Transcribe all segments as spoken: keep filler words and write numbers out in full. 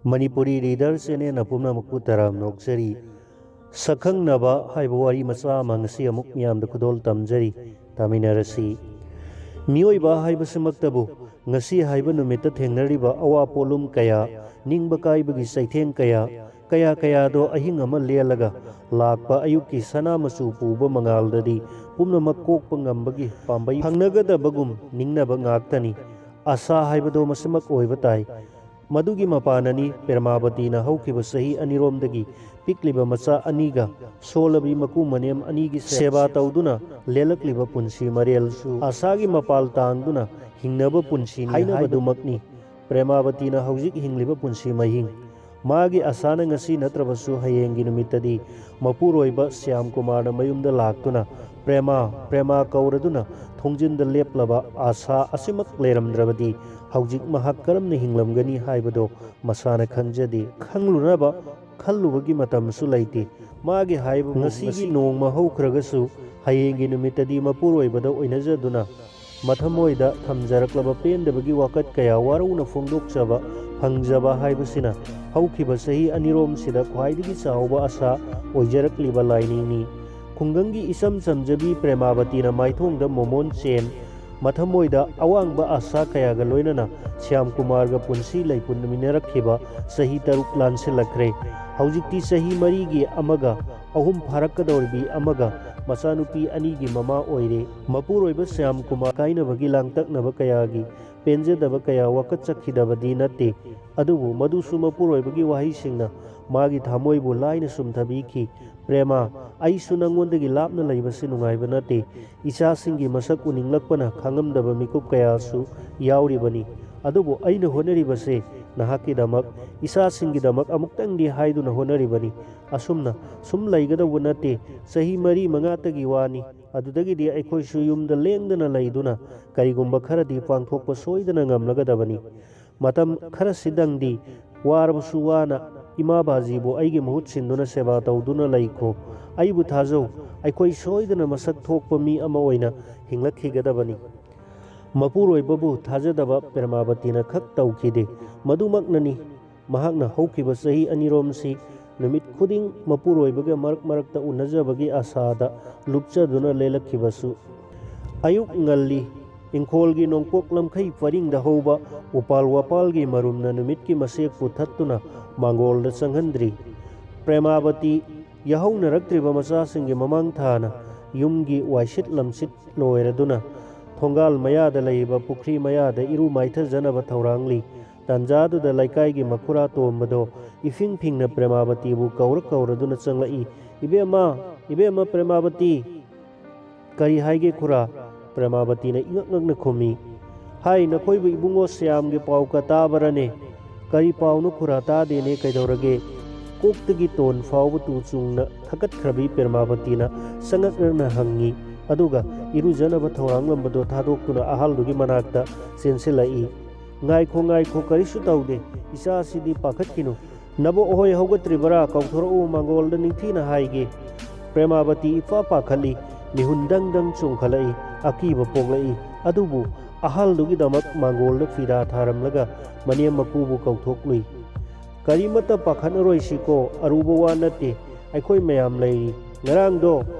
Manipuri reader channel ꯄꯨꯝꯅꯃꯛꯄꯨ ꯇꯔꯥꯝꯅ ꯑꯣꯛꯆꯔꯤ꯫ ꯁꯛꯈꯪꯅꯕ ꯍꯥꯏꯕ ꯋꯥꯔꯤ ꯃꯆꯥ ꯑꯃ ꯉꯁꯤ ꯑꯃꯨꯛ ꯃꯤꯌꯥꯝꯗ ꯈꯨꯗꯣꯜ ꯇꯝꯖꯔꯤ꯫ ꯇꯥꯃꯤꯟꯅꯔꯁꯤ꯫ ꯃꯤꯑꯣꯏꯕ ꯍꯥꯏꯕꯁꯤꯃꯛꯇꯕꯨ ꯉꯁꯤ ꯍꯥꯏꯕ ꯅꯨꯃꯤꯠꯇ ꯊꯦꯡꯅꯔꯤꯕ ꯑꯋꯥ ꯄꯣꯠꯂꯨꯝ ꯀꯌꯥ, ꯅꯤꯡꯕ ꯀꯥꯏꯕꯒꯤ ꯆꯩꯊꯦꯡ ꯀꯌꯥ, ꯀꯌꯥ ꯀꯌꯥꯗꯣ ꯑꯍꯤꯡ ꯑꯃ ꯂꯦꯜꯂꯒ ꯂꯥꯛꯄ ꯑꯌꯨꯛꯀꯤ ꯁꯅꯥ ꯃꯆꯨ ꯄꯨꯕ ꯃꯉꯥꯜꯗꯗꯤ ꯄꯨꯝꯅꯃꯛ ꯀꯣꯛꯄ ꯉꯝꯕꯒꯤ ꯄꯥꯝꯕꯩ ꯐꯪꯅꯒꯗꯕꯒꯨꯝ ꯅꯤꯡꯅꯕ ꯉꯥꯛꯇꯅꯤ꯫ ꯑꯁꯥ ꯍꯥꯏꯕꯗꯣ ꯃꯁꯤꯃꯛ ꯑꯣꯏꯕ ꯇꯥꯏ꯫ ꯃꯗꯨꯒꯤ ꯃꯄꯥꯟꯅꯅꯤ ꯄ꯭ꯔꯦꯃꯥꯕꯇꯤꯅ ꯍꯧꯈꯤꯕ ꯆꯍꯤ ꯑꯅꯤꯔꯣꯝꯗꯒꯤ ꯄꯤꯛꯂꯤꯕ ꯃꯆꯥ ꯑꯅꯤꯒ ꯁꯣꯜꯂꯕꯤ ꯃꯀꯨ ꯃꯅꯦꯝ ꯑꯅꯤꯒꯤ ꯁꯦꯕꯥ ꯇꯧꯗꯨꯅ ꯂꯦꯜꯂꯛꯂꯤꯕ ꯄꯨꯟꯁꯤ ꯃꯔꯦꯜꯁꯨ꯫ ꯑꯁꯥꯒꯤ ꯃꯄꯥꯜ ꯇꯥꯡꯗꯨꯅ ꯍꯤꯡꯅꯕ ꯄꯨꯟꯁꯤꯅꯤ ꯍꯥꯏꯅꯕꯗꯨꯃꯛꯅꯤ ꯄ꯭ꯔꯦꯃꯥꯕꯇꯤꯅ ꯍꯧꯖꯤꯛ ꯍꯤꯡꯂꯤꯕ ꯄꯨꯟꯁꯤ ꯃꯍꯤꯡ꯫ ꯃꯥꯒꯤ ꯑꯁꯥꯅ ꯉꯁꯤ ꯅꯠꯇ꯭ꯔꯕꯁꯨ ꯍꯌꯦꯡꯒꯤ ꯅꯨꯃꯤꯠꯇꯗꯤ ꯃꯄꯨꯔꯣꯏꯕ ꯁ꯭ꯌꯥꯝ ꯀꯨꯃꯥꯔꯅ ꯃꯌꯨꯝꯗ ꯂꯥꯛꯇꯨꯅ "ꯄ꯭ꯔꯦꯃꯥ, ꯄ꯭ꯔꯦꯃꯥ" ꯀꯧꯔꯗꯨꯅ ꯊꯣꯡꯖꯤꯟꯗ ꯂꯦꯞꯂꯕ ꯑꯁꯥ ꯑꯁꯤꯃꯛ ꯂꯩꯔꯝꯗ꯭ꯔꯕꯗꯤ ꯍꯧꯖꯤꯛ ꯃꯍꯥꯛ ꯀꯔꯝꯅ ꯍꯤꯡꯂꯝꯒꯅꯤ ꯍꯥꯏꯕꯗꯣ ꯃꯁꯥꯅ ꯈꯪꯖꯗꯦ꯫ ꯈꯪꯂꯨꯅꯕ ꯈꯜꯂꯨꯕꯒꯤ ꯃꯇꯝꯁꯨ ꯂꯩꯇꯦ꯫ ꯃꯥꯒꯤ ꯍꯥꯏꯕꯕꯨ ꯉꯁꯤꯒꯤ ꯉꯁꯤ ꯅꯣꯡꯃ ꯍꯧꯈ꯭ꯔꯒꯁꯨ ꯍꯌꯦꯡꯒꯤ ꯅꯨꯃꯤꯠꯇꯗꯤ ꯃꯄꯨꯔꯣꯏꯕꯗ ꯑꯣꯏꯅꯖꯗꯨꯅ ꯃꯊꯃꯣꯏꯗ ꯊꯝꯖꯔꯛꯂꯕ ꯄꯦꯟꯗꯕꯒꯤ ꯋꯥꯀꯠ ꯀꯌꯥ ꯋꯥꯔꯧꯅ ꯐꯣꯡꯗꯣꯛꯆꯕ ꯐꯪꯖꯕ ꯍꯥꯏꯕꯁꯤꯅ ꯍꯧꯈꯤꯕ ꯆꯍꯤ ꯑꯅꯤꯔꯣꯝꯁꯤꯗ ꯈ꯭ꯋꯥꯏꯗꯒꯤ ꯆꯥꯎꯕ ꯑꯁꯥ ꯑꯣꯏꯖꯔꯛꯂꯤꯕ ꯂꯥꯏꯅꯤꯡꯅꯤ꯫ ꯈꯨꯡꯒꯪꯒꯤ ꯏꯆꯝ ꯆꯝꯖꯕꯤ ꯄ꯭ꯔꯦꯃꯥꯕꯇꯤꯅ ꯃꯥꯏꯊꯣꯡꯗ ꯃꯣꯃꯣꯟ ꯆꯦꯟ, ꯃꯊꯃꯣꯏꯗ ꯑꯋꯥꯡꯕ ꯑꯁꯥ ꯀꯌꯥꯒ ꯂꯣꯏꯅꯅ ꯁ꯭ꯌꯥꯝ ꯀꯨꯃꯥꯔꯒ ꯄꯨꯟꯁꯤ ꯂꯩꯄꯨꯟꯃꯤꯟꯅꯔꯛꯈꯤꯕ ꯆꯍꯤ ꯇꯔꯨꯛ ꯂꯥꯟꯁꯤꯜꯂꯛꯈ꯭ꯔꯦ꯫ ꯍꯧꯖꯤꯛꯇꯤ ꯆꯍꯤ ꯃꯔꯤꯒꯤ ꯑꯃꯒ ꯑꯍꯨꯝ ꯐꯥꯔꯛꯀꯗꯧꯔꯤꯕꯤ ꯑꯃꯒ ꯃꯆꯥꯅꯨꯄꯤ ꯑꯅꯤꯒꯤ ꯃꯃꯥ ꯑꯣꯏꯔꯦ꯫ ꯃꯄꯨꯔꯣꯏꯕ ꯁ꯭ꯌꯥꯝ ꯀꯨꯃꯥꯔ ꯀꯥꯏꯅꯕꯒꯤ ꯂꯥꯡꯇꯛꯅꯕ ꯀꯌꯥꯒꯤ ꯄꯦꯟꯖꯗꯕ ꯀꯌꯥ ꯋꯥꯀꯠꯆꯈꯤꯗꯕꯗꯤ ꯅꯠꯇꯦ꯫ ꯑꯗꯨꯕꯨ ꯃꯗꯨꯁꯨ ꯃꯄꯨꯔꯣꯏꯕꯒꯤ ꯋꯥꯍꯩꯁꯤꯡꯅ ꯃꯥꯒꯤ ꯊꯃꯣꯏꯕꯨ ꯂꯥꯏꯅ ꯁꯨꯝꯊꯕꯤꯈꯤ꯫ "ꯄ꯭ꯔꯦꯃꯥ, ꯑꯩꯁꯨ ꯅꯪꯉꯣꯟꯗꯒꯤ ꯂꯥꯞꯅ ꯂꯩꯕꯁꯤ ꯅꯨꯡꯉꯥꯏꯕ ꯅꯠꯇꯦ꯫ ꯏꯆꯥꯁꯤꯡꯒꯤ ꯃꯁꯛ ꯎꯅꯤꯡꯂꯛꯄꯅ ꯈꯥꯡꯉꯝꯗꯕ ꯃꯤꯀꯨꯞ ꯀꯌꯥꯁꯨ ꯌꯥꯎꯔꯤꯕꯅꯤ꯫ ꯑꯗꯨꯕꯨ ꯑꯩꯅ ꯍꯣꯠꯅꯔꯤꯕꯁꯦ ꯅꯍꯥꯛꯀꯤꯗꯃꯛ, ꯏꯆꯥꯁꯤꯡꯒꯤꯗꯃꯛ ꯑꯃꯨꯛꯇꯪꯗꯤ ꯍꯥꯏꯗꯨꯅ ꯍꯣꯠꯅꯔꯤꯕꯅꯤ꯫ ꯑꯁꯨꯝꯅ ꯁꯨꯝ ꯂꯩꯒꯗꯧꯕ ꯅꯠꯇꯦ꯫ ꯆꯍꯤ ꯃꯔꯤ ꯃꯉꯥꯇꯒꯤ ꯋꯥꯅꯤ꯫ ꯑꯗꯨꯗꯒꯤꯗꯤ ꯑꯩꯈꯣꯏꯁꯨ ꯌꯨꯝꯗ ꯂꯦꯡꯗꯅ ꯂꯩꯗꯨꯅ ꯀꯔꯤꯒꯨꯝꯕ ꯈꯔꯗꯤ ꯄꯥꯡꯊꯣꯛꯄ ꯁꯣꯏꯗꯅ ꯉꯝꯂꯒꯗꯕꯅꯤ꯫ ꯃꯇꯝ ꯈꯔꯁꯤꯗꯪꯗꯤ ꯋꯥꯔꯕꯁꯨ ꯋꯥꯅ ꯏꯃꯥ ꯕꯥꯖꯤꯕꯨ ꯑꯩꯒꯤ ꯃꯍꯨꯠ ꯁꯤꯟꯗꯨꯅ ꯁꯦꯕꯥ ꯇꯧꯗꯨꯅ ꯂꯩꯈꯣ꯫ ꯑꯩꯕꯨ ꯊꯥꯖꯧ, ꯑꯩꯈꯣꯏ ꯁꯣꯏꯗꯅ ꯃꯁꯛ ꯊꯣꯛꯄ ꯃꯤ ꯑꯃ ꯑꯣꯏꯅ ꯍꯤꯡꯂꯛꯈꯤꯒꯗꯕꯅꯤ"꯫ ꯃꯄꯨꯔꯣꯏꯕꯕꯨ ꯊꯥꯖꯗꯕ ꯄ꯭ꯔꯦꯃꯥꯕꯇꯤꯅ ꯈꯛ ꯇꯧꯈꯤꯗꯦ꯫ ꯃꯗꯨꯃꯛꯅꯅꯤ ꯃꯍꯥꯛꯅ ꯍꯧꯈꯤꯕ ꯆꯍꯤ ꯑꯅꯤꯔꯣꯝꯁꯤ ꯅꯨꯃꯤꯠ ꯈꯨꯗꯤꯡ ꯃꯄꯨꯔꯣꯏꯕꯒ ꯃꯔꯛ ꯃꯔꯛꯇ ꯎꯅꯖꯕꯒꯤ ꯑꯁꯥꯗ ꯂꯨꯞꯆꯗꯨꯅ ꯂꯦꯜꯂꯛꯈꯤꯕꯁꯨ꯫ ꯑꯌꯨꯛ ꯉꯜꯂꯤ, ꯏꯪꯈꯣꯜꯒꯤ ꯅꯣꯡꯄꯣꯛ ꯂꯝꯈꯩ ꯄꯔꯤꯡꯗ ꯍꯧꯕ ꯎꯄꯥꯜ ꯋꯥꯄꯥꯜꯒꯤ ꯃꯔꯨꯝꯅ ꯅꯨꯃꯤꯠꯀꯤ ꯃꯁꯦꯛꯄꯨ ꯊꯠꯇꯨꯅ ꯃꯥꯡꯒꯣꯜꯗ ꯆꯪꯍꯟꯗ꯭ꯔꯤ꯫ ꯄ꯭ꯔꯦꯃꯥꯕꯇꯤ ꯌꯥꯍꯧꯅꯔꯛꯇ꯭ꯔꯤꯕ ꯃꯆꯥꯁꯤꯡꯒꯤ ꯃꯃꯥꯡ ꯊꯥꯅ ꯌꯨꯝꯒꯤ ꯋꯥꯏꯁꯤꯠ ꯂꯝꯁꯤꯠ ꯂꯣꯏꯔꯗꯨꯅ ꯊꯣꯡꯒꯥꯜ ꯃꯌꯥꯗ ꯂꯩꯔꯤꯕ ꯄꯨꯈ꯭ꯔꯤ ꯃꯌꯥꯗ ꯏꯔꯨ ꯃꯥꯏꯊꯖꯅꯕ ꯊꯧꯔꯥꯡꯂꯤ꯫ ꯇꯥꯟꯖꯥꯗꯨꯗ ꯂꯩꯀꯥꯏꯒꯤ ꯃꯈꯨꯔꯥ ꯇꯣꯝꯕꯗꯣ ꯏꯐꯤꯡ ꯐꯤꯡꯅ ꯄ꯭ꯔꯦꯃꯥꯕꯇꯤꯕꯨ ꯀꯧꯔ ꯀꯧꯔꯗꯨꯅ ꯆꯪꯂꯛꯏ꯫ "ꯏꯕꯦꯝꯃ, ꯏꯕꯦꯝꯃ ꯄ꯭ꯔꯦꯃꯥꯕꯇꯤ!" "ꯀꯔꯤ ꯍꯥꯏꯒꯦ ꯈꯨꯔꯥ?" ꯄ꯭ꯔꯦꯃꯥꯕꯇꯤꯅ ꯏꯉꯛ ꯉꯛꯅ ꯈꯨꯝꯃꯤ꯫ "ꯍꯥꯏ, ꯅꯈꯣꯏꯕꯨ ꯏꯕꯨꯡꯉꯣ ꯁ꯭ꯌꯥꯝꯒꯤ ꯄꯥꯎ ꯀ ꯇꯥꯕꯔꯅꯦ?" "ꯀꯔꯤ ꯄꯥꯎꯅꯣ ꯈꯨꯔꯥ? ꯇꯥꯗꯦꯅꯦ, ꯀꯩꯗꯧꯔꯒꯦ?" ꯀꯣꯛꯇꯒꯤ ꯇꯣꯟ ꯐꯥꯎꯕ ꯇꯨ ꯆꯨꯡꯅ ꯊꯛꯀꯠꯈ꯭ꯔꯕꯤ ꯄ꯭ꯔꯦꯃꯥꯕꯇꯤꯅ ꯁꯉꯛꯅꯅ ꯍꯪꯉꯤ꯫ ꯑꯗꯨꯒ ꯏꯔꯨꯖꯅꯕ ꯊꯧꯔꯥꯡꯂꯝꯕꯗꯣ ꯊꯥꯗꯣꯛꯇꯨꯅ ꯑꯍꯜꯗꯨꯒꯤ ꯃꯅꯥꯛꯇ ꯆꯦꯟꯁꯤꯜꯂꯛꯏ꯫ "ꯉꯥꯏꯈꯣ, ꯉꯥꯏꯈꯣ, ꯀꯔꯤꯁꯨ ꯇꯧꯗꯦ꯫ ꯏꯆꯥꯁꯤꯗꯤ ꯄꯥꯈꯠꯈꯤꯅꯨ꯫ ꯅꯕꯣꯛ ꯍꯣꯏ ꯍꯧꯒꯠꯇ꯭ꯔꯤꯕꯔꯥ? ꯀꯧꯊꯣꯔꯛꯎ, ꯃꯥꯡꯒꯣꯜꯗ ꯅꯤꯡꯊꯤꯅ ꯍꯥꯏꯒꯦ꯫" ꯄ꯭ꯔꯦꯃꯥꯕꯇꯤ ꯏꯄꯥ ꯄꯥꯈꯠꯂꯤ꯫ ꯃꯤꯍꯨꯟ ꯗꯪ ꯗꯪ ꯆꯣꯡꯈꯠꯂꯛꯏ꯫ ꯑꯀꯤꯕ ꯄꯣꯛꯂꯛꯏ꯫ ꯑꯗꯨꯕꯨ ꯑꯍꯜꯗꯨꯒꯤꯗꯃꯛ ꯃꯥꯡꯒꯣꯜꯗ ꯐꯤꯗꯥ ꯊꯥꯔꯝꯂꯒ ꯃꯅꯦꯝ ꯃꯀꯨꯕꯨ ꯀꯧꯊꯣꯛꯂꯨꯏ꯫ "ꯀꯔꯤꯃꯠꯇ ꯄꯥꯈꯠꯅꯔꯣꯏꯁꯤꯀꯣ, ꯑꯔꯨꯕ ꯋꯥ ꯅꯠꯇꯦ꯫ ꯑꯩꯈꯣꯏ ꯃꯌꯥꯝ ꯂꯩꯔꯤ꯫ ꯉꯔꯥꯡꯗꯣ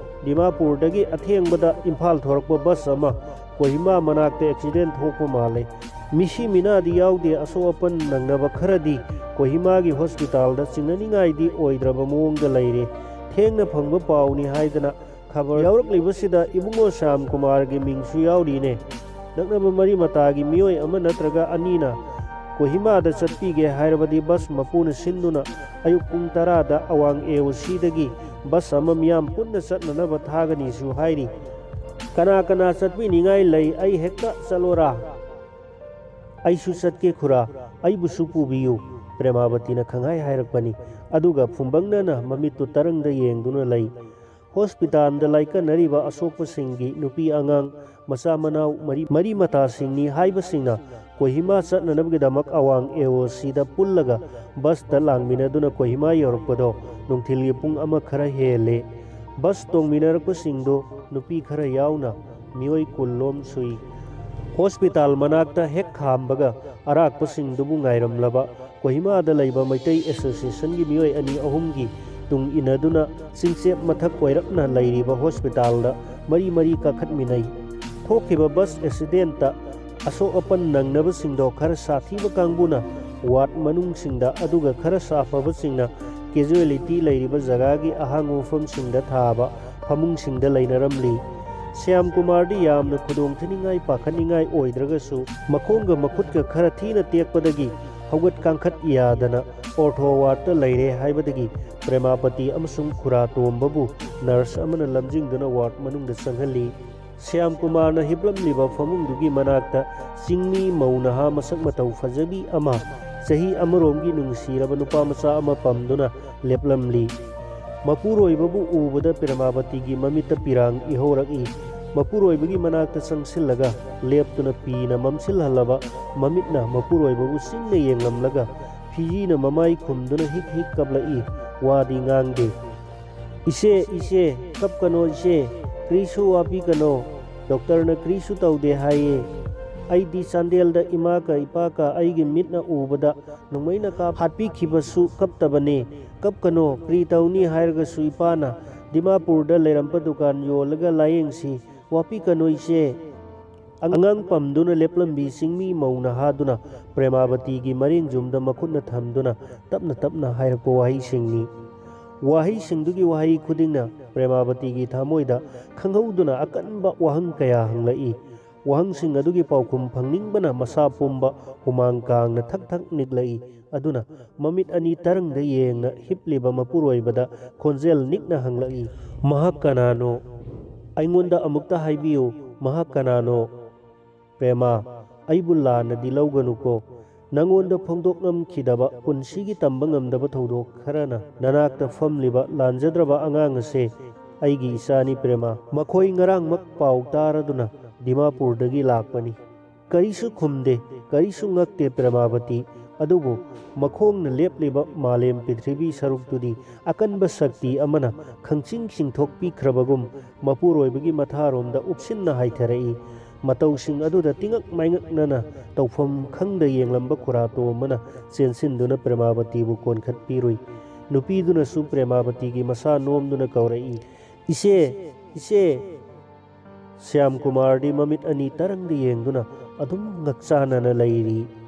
ꯗꯤꯃꯥꯄꯨꯔꯗꯒꯤ ꯑꯊꯦꯡꯕꯗ ꯏꯝꯐꯥꯜ ꯊꯣꯔꯛꯄ ꯕꯁ ꯑꯃ ꯀꯣꯍꯤꯃꯥ ꯃꯅꯥꯛꯇ ꯑꯦꯛꯁꯤꯗꯦꯟ ꯊꯣꯛꯄ ꯃꯥꯜꯂꯦ꯫ ꯃꯤꯁꯤ ꯃꯤꯅꯥꯗꯤ ꯌꯥꯎꯗꯦ, ꯑꯁꯣꯛ ꯑꯄꯟ ꯅꯪꯅꯕ ꯈꯔꯗꯤ ꯀꯣꯍꯤꯃꯥꯒꯤ ꯍꯣꯁꯄꯤꯇꯥꯜꯗ ꯆꯤꯡꯅꯅꯤꯡꯉꯥꯏꯗꯤ ꯑꯣꯏꯗ꯭ꯔꯕ ꯃꯑꯣꯡꯗ ꯂꯩꯔꯦ꯫ ꯊꯦꯡꯅ ꯐꯪꯕ ꯄꯥꯎꯅꯤ ꯍꯥꯏꯗꯅ ꯈꯕꯔ ꯌꯥꯎꯔꯛꯂꯤꯕꯁꯤꯗ ꯏꯕꯨꯡꯉꯣ ꯁ꯭ꯌꯥꯝ ꯀꯨꯃꯥꯔꯒꯤ ꯃꯤꯡꯁꯨ ꯌꯥꯎꯔꯤꯅꯦ꯫ ꯅꯛꯅꯕ ꯃꯔꯤ ꯃꯇꯥꯒꯤ ꯃꯤꯑꯣꯏ ꯑꯃ ꯅꯠꯇ꯭ꯔꯒ ꯑꯅꯤꯅ ꯀꯣꯍꯤꯃꯥꯗ ꯆꯠꯄꯤꯒꯦ ꯍꯥꯏꯔꯕꯗꯤ ꯕꯁ ꯃꯄꯨꯅ ꯁꯤꯟꯗꯨꯅ ꯑꯌꯨꯛ ꯄꯨꯡ ꯇꯔꯥꯗ ꯑꯋꯥꯡ ꯑꯦ ꯑꯣ ꯁꯤꯗꯒꯤ ꯕꯁ ꯑꯃ ꯃꯤꯌꯥꯝ ꯄꯨꯟꯅ ꯆꯠꯅꯅꯕ ꯊꯥꯒꯅꯤꯁꯨ ꯍꯥꯏꯔꯤ꯫ ꯀꯅꯥ ꯀꯅꯥ ꯆꯠꯄꯤꯅꯤꯡꯉꯥꯏ ꯂꯩ? ꯑꯩ ꯍꯦꯛꯇ ꯆꯠꯂꯣꯔꯥ?" "ꯑꯩꯁꯨ ꯆꯠꯀꯦ ꯈꯨꯔꯥ, ꯑꯩꯕꯨꯁꯨ ꯄꯨꯕꯤꯌꯨ꯫" ꯄ꯭ꯔꯦꯃꯥꯕꯇꯤꯅ ꯈꯪꯍꯥꯏ ꯍꯥꯏꯔꯛꯄꯅꯤ꯫ ꯑꯗꯨꯒ ꯐꯨꯝꯕꯪꯅꯅ ꯃꯃꯤꯠꯇꯨ ꯇꯔꯪꯗ ꯌꯦꯡꯗꯨꯅ ꯂꯩ꯫ ꯍꯣꯁꯄꯤꯇꯥꯜꯗ ꯂꯥꯏꯀꯠꯅꯔꯤꯕ ꯑꯁꯣꯛꯄꯁꯤꯡꯒꯤ ꯅꯨꯄꯤ ꯑꯉꯥꯡ ꯃꯆꯥ ꯃꯅꯥꯎ ꯃꯔꯤ, ꯃꯔꯤ ꯃꯇꯥꯁꯤꯡꯅꯤ ꯍꯥꯏꯕꯁꯤꯡꯅ ꯀꯣꯍꯤꯃꯥ ꯆꯠꯅꯅꯕꯒꯤꯗꯃꯛ ꯑꯋꯥꯡ ꯑꯦ ꯑꯣ ꯁꯤꯗ ꯄꯨꯜꯂꯒ ꯕꯁꯇ ꯂꯥꯡꯃꯤꯟꯅꯗꯨꯅ ꯀꯣꯍꯤꯃꯥ ꯌꯧꯔꯛꯄꯗꯣ ꯅꯨꯡꯊꯤꯜꯒꯤ ꯄꯨꯡ ꯑꯃ ꯈꯔ ꯍꯦꯜꯂꯦ꯫ ꯕꯁ ꯇꯣꯡꯃꯤꯟꯅꯔꯛꯄꯁꯤꯡꯗꯣ ꯅꯨꯄꯤ ꯈꯔ ꯌꯥꯎꯅ ꯃꯤꯑꯣꯏ ꯀꯨꯟ ꯂꯣꯝ ꯁꯨꯏ꯫ ꯍꯣꯁꯄꯤꯇꯥꯜ ꯃꯅꯥꯛꯇ ꯍꯦꯛ ꯈꯥꯝꯕꯒ ꯑꯔꯥꯛꯄꯁꯤꯡꯗꯨꯕꯨ ꯉꯥꯏꯔꯝꯂꯕ ꯀꯣꯍꯤꯃꯥꯗ ꯂꯩꯕ ꯃꯩꯇꯩ ꯑꯦꯁꯣꯁꯤꯌꯦꯁꯟꯒꯤ ꯃꯤꯑꯣꯏ ꯑꯅꯤ ꯑꯍꯨꯝꯒꯤ ꯇꯨꯡ ꯏꯟꯅꯗꯨꯅ ꯆꯤꯡꯆꯦꯞ ꯃꯊꯛ ꯑꯣꯏꯔꯞꯅ ꯂꯩꯔꯤꯕ ꯍꯣꯁꯄꯤꯇꯥꯜꯗ ꯃꯔꯤ ꯃꯔꯤ ꯀꯥꯈꯠꯃꯤꯟꯅꯩ꯫ ꯊꯣꯛꯈꯤꯕ ꯕꯁ ꯑꯦꯛꯁꯤꯗꯦꯟꯇ ꯑꯁꯣꯛ ꯑꯄꯟ ꯅꯪꯅꯕꯁꯤꯡꯗꯣ ꯈꯔ ꯁꯥꯊꯤꯕ ꯀꯥꯡꯕꯨꯅ ꯋꯥꯔꯗ ꯃꯅꯨꯡꯁꯤꯡꯗ, ꯑꯗꯨꯒ ꯈꯔ ꯁꯥꯐꯕꯁꯤꯡꯅ ꯀꯦꯖꯨꯋꯦꯂꯤꯇꯤ ꯂꯩꯔꯤꯕ ꯖꯒꯥꯒꯤ ꯑꯍꯥꯡꯕ ꯃꯐꯝꯁꯤꯡꯗ ꯊꯥꯕ ꯐꯃꯨꯡꯁꯤꯡꯗ ꯂꯩꯅꯔꯝꯂꯤ꯫ ꯁ꯭ꯌꯥꯝ ꯀꯨꯃꯥꯔꯗꯤ ꯌꯥꯝꯅ ꯈꯨꯗꯣꯡ ꯊꯤꯅꯤꯡꯉꯥꯏ, ꯄꯥꯈꯠꯅꯤꯡꯉꯥꯏ ꯑꯣꯏꯗ꯭ꯔꯒꯁꯨ, ꯃꯈꯣꯡꯒ ꯃꯈꯨꯠꯀ ꯈꯔ ꯊꯤꯅ ꯇꯦꯛꯄꯗꯒꯤ ꯍꯧꯒꯠ ꯀꯥꯡꯈꯠ ꯌꯥꯗꯅ ꯑꯣꯔꯊꯣ ꯋꯥꯔꯗꯇ ꯂꯩꯔꯦ ꯍꯥꯏꯕꯗꯒꯤ ꯄ꯭ꯔꯦꯃꯥꯄꯇꯤ ꯑꯃꯁꯨꯡ ꯈꯨꯔꯥ ꯇꯣꯝꯕꯕꯨ ꯅꯔꯁ ꯑꯃꯅ ꯂꯝꯖꯤꯡꯗꯨꯅ ꯋꯥꯔꯗ ꯃꯅꯨꯡꯗ ꯆꯪꯍꯜꯂꯤ꯫ ꯁ꯭ꯌꯥꯝ ꯀꯨꯃꯥꯔꯅ ꯍꯤꯞꯂꯝꯂꯤꯕ ꯐꯃꯨꯡꯗꯨꯒꯤ ꯃꯅꯥꯛꯇ ꯆꯤꯡꯃꯤ ꯃꯧ ꯅꯍꯥ ꯃꯁꯛ ꯃꯇꯧ ꯐꯖꯕꯤ ꯑꯃ, ꯆꯍꯤ ꯑꯃꯔꯣꯝꯒꯤ ꯅꯨꯡꯁꯤꯔꯕ ꯅꯨꯄꯥ ꯃꯆꯥ ꯑꯃ ꯄꯝꯗꯨꯅ ꯂꯦꯞꯂꯝꯂꯤ꯫ ꯃꯄꯨꯔꯣꯏꯕꯕꯨ ꯎꯕꯗ ꯄ꯭ꯔꯦꯃꯥꯕꯇꯤꯒꯤ ꯃꯃꯤꯠꯇ ꯄꯤꯔꯥꯡ ꯏꯍꯧꯔꯛꯏ꯫ ꯃꯄꯨꯔꯣꯏꯕꯒꯤ ꯃꯅꯥꯛꯇ ꯆꯪꯁꯤꯜꯂꯒ ꯂꯦꯞꯇꯨꯅ ꯄꯤꯅ ꯃꯝꯁꯤꯜꯍꯜꯂꯕ ꯃꯃꯤꯠꯅ ꯃꯄꯨꯔꯣꯏꯕꯕꯨ ꯆꯤꯡꯅ ꯌꯦꯡꯂꯝꯂꯒ ꯐꯤꯖꯤꯅ ꯃꯃꯥꯏ ꯈꯨꯝꯗꯨꯅ ꯍꯤꯛ ꯍꯤꯛ ꯀꯞꯂꯛꯏ꯫ ꯋꯥꯗꯤ ꯉꯥꯡꯗꯦ꯫ "ꯏꯆꯦ, ꯏꯆꯦ, ꯀꯞꯀꯅꯣ ꯏꯆꯦ, ꯀꯔꯤꯁꯨ ꯋꯥꯕꯤꯒꯅꯣ꯫ ꯗꯣꯛꯇꯔꯅ ꯀꯔꯤꯁꯨ ꯇꯧꯗꯦ ꯍꯥꯏꯌꯦ꯫ ꯑꯩꯗꯤ ꯆꯥꯟꯗꯦꯜꯗ ꯏꯃꯥꯒ ꯏꯄꯥꯒ ꯑꯩꯒꯤ ꯃꯤꯠꯅ ꯎꯕꯗ ꯅꯣꯡꯃꯩꯅ ꯀꯥꯞ ꯍꯥꯠꯄꯤꯈꯤꯕꯁꯨ ꯀꯞꯇꯕꯅꯦ꯫ ꯀꯞꯀꯅꯣ, ꯀꯔꯤ ꯇꯧꯅꯤ ꯍꯥꯏꯔꯒꯁꯨ ꯏꯄꯥꯅ ꯗꯤꯃꯥꯄꯨꯔꯗ ꯂꯩꯔꯝꯕ ꯗꯨꯀꯥꯟ ꯌꯣꯜꯂꯒ ꯂꯥꯌꯦꯡꯁꯤ꯫ ꯋꯥꯕꯤꯒꯅꯨ ꯏꯆꯦ꯫" ꯑꯉꯥꯡ ꯄꯝꯗꯨꯅ ꯂꯦꯞꯂꯝꯕꯤ ꯆꯤꯡꯃꯤ ꯃꯧ ꯅꯍꯥꯗꯨꯅ ꯄ꯭ꯔꯦꯃꯥꯕꯇꯤꯒꯤ ꯃꯔꯦꯡꯖꯨꯝꯗ ꯃꯈꯨꯠꯅ ꯊꯝꯗꯨꯅ ꯇꯞꯅ ꯇꯞꯅ ꯍꯥꯏꯔꯛꯄ ꯋꯥꯍꯩꯁꯤꯡꯅꯤ꯫ ꯋꯥꯍꯩꯁꯤꯡꯗꯨꯒꯤ ꯋꯥꯍꯩ ꯈꯨꯗꯤꯡꯅ ꯄ꯭ꯔꯦꯃꯥꯕꯇꯤꯒꯤ ꯊꯃꯣꯏꯗ ꯈꯪꯍꯧꯗꯅ ꯑꯀꯟꯕ ꯋꯥꯍꯪ ꯀꯌꯥ ꯍꯪꯂꯛꯏ꯫ ꯋꯥꯍꯪꯁꯤꯡ ꯑꯗꯨꯒꯤ ꯄꯥꯎꯈꯨꯝ ꯐꯪꯅꯤꯡꯕꯅ ꯃꯁꯥ ꯄꯨꯝꯕ ꯍꯨꯃꯥꯡ ꯀꯥꯡꯅ ꯊꯛ ꯊꯛ ꯅꯤꯛꯂꯛꯏ꯫ ꯑꯗꯨꯅ ꯃꯃꯤꯠ ꯑꯅꯤ ꯇꯔꯪꯗ ꯌꯦꯡꯅ ꯍꯤꯞꯂꯤꯕ ꯃꯄꯨꯔꯣꯏꯕꯗ ꯈꯣꯟꯖꯦꯜ ꯅꯤꯛꯅ ꯍꯪꯂꯛꯏ, "ꯃꯍꯥꯛ ꯀꯅꯥꯅꯣ? ꯑꯩꯉꯣꯟꯗ ꯑꯃꯨꯛꯇ ꯍꯥꯏꯕꯤꯌꯨ, ꯃꯍꯥꯛ ꯀꯅꯥꯅꯣ?" "ꯄ꯭ꯔꯦꯃꯥ, ꯑꯩꯕꯨ ꯂꯥꯟꯅꯗꯤ ꯂꯧꯒꯅꯨꯀꯣ꯫ ꯅꯪꯉꯣꯟꯗ ꯐꯣꯡꯗꯣꯛꯂꯝꯈꯤꯗꯕ ꯄꯨꯟꯁꯤꯒꯤ ꯇꯝꯕ ꯉꯝꯗꯕ ꯊꯧꯗꯣꯛ ꯈꯔꯅ ꯅꯅꯥꯛꯇ ꯐꯝꯂꯤꯕ ꯂꯥꯟꯖꯗ꯭ꯔꯕ ꯑꯉꯥꯡ ꯑꯁꯦ ꯑꯩꯒꯤ ꯏꯆꯥꯅꯤ ꯄ꯭ꯔꯦꯃꯥ꯫ ꯃꯈꯣꯏ ꯉꯔꯥꯡꯃꯛ ꯄꯥꯎ ꯇꯥꯔꯗꯨꯅ ꯗꯤꯃꯥꯄꯨꯔꯗꯒꯤ ꯂꯥꯛꯄꯅꯤ꯫ ꯀꯔꯤꯁꯨ ꯈꯨꯝꯗꯦ, ꯀꯔꯤꯁꯨ ꯉꯛꯇꯦ ꯄ꯭ꯔꯦꯃꯥꯕꯇꯤ꯫ ꯑꯗꯨꯕꯨ ꯃꯈꯣꯡꯅ ꯂꯦꯞꯂꯤꯕ ꯃꯥꯂꯦꯝ ꯄ꯭ꯔꯤꯊꯤꯕꯤ ꯁꯔꯨꯛꯇꯨꯗꯤ ꯑꯀꯟꯕ ꯁꯛꯇꯤ ꯑꯃꯅ ꯈꯪꯆꯤꯡ ꯆꯤꯡꯊꯣꯛꯄꯤꯈ꯭ꯔꯕꯒꯨꯝ ꯃꯄꯨꯔꯣꯏꯕꯒꯤ ꯃꯊꯥꯔꯣꯝꯗ ꯎꯞꯁꯤꯟꯅ ꯍꯥꯏꯊꯔꯛꯏ꯫ ꯃꯇꯧꯁꯤꯡ ꯑꯗꯨꯗ ꯇꯤꯉꯛ ꯃꯥꯏꯉꯛꯅꯅ ꯇꯧꯐꯝ ꯈꯪꯗ ꯌꯦꯡꯂꯝꯕ ꯈꯨꯔꯥꯇꯣꯝꯕꯅ ꯆꯦꯟꯁꯤꯟꯗꯨꯅ ꯄ꯭ꯔꯦꯃꯥꯕꯇꯤꯕꯨ ꯀꯣꯟꯈꯠꯄꯤꯔꯨꯏ꯫ ꯅꯨꯄꯤꯗꯨꯅꯁꯨ ꯄ꯭ꯔꯦꯃꯥꯕꯇꯤꯒꯤ ꯃꯁꯥ ꯅꯣꯝꯗꯨꯅ ꯀꯧꯔꯛꯏ, "ꯏꯆꯦ! ꯏꯆꯦ!" ꯁ꯭ꯌꯥꯝ ꯀꯨꯃꯥꯔꯗꯤ ꯃꯃꯤꯠ ꯑꯅꯤ ꯇꯔꯪꯗ ꯌꯦꯡꯗꯨꯅ ꯑꯗꯨꯝ ꯉꯛꯆꯥꯅꯅ ꯂꯩꯔꯤ꯫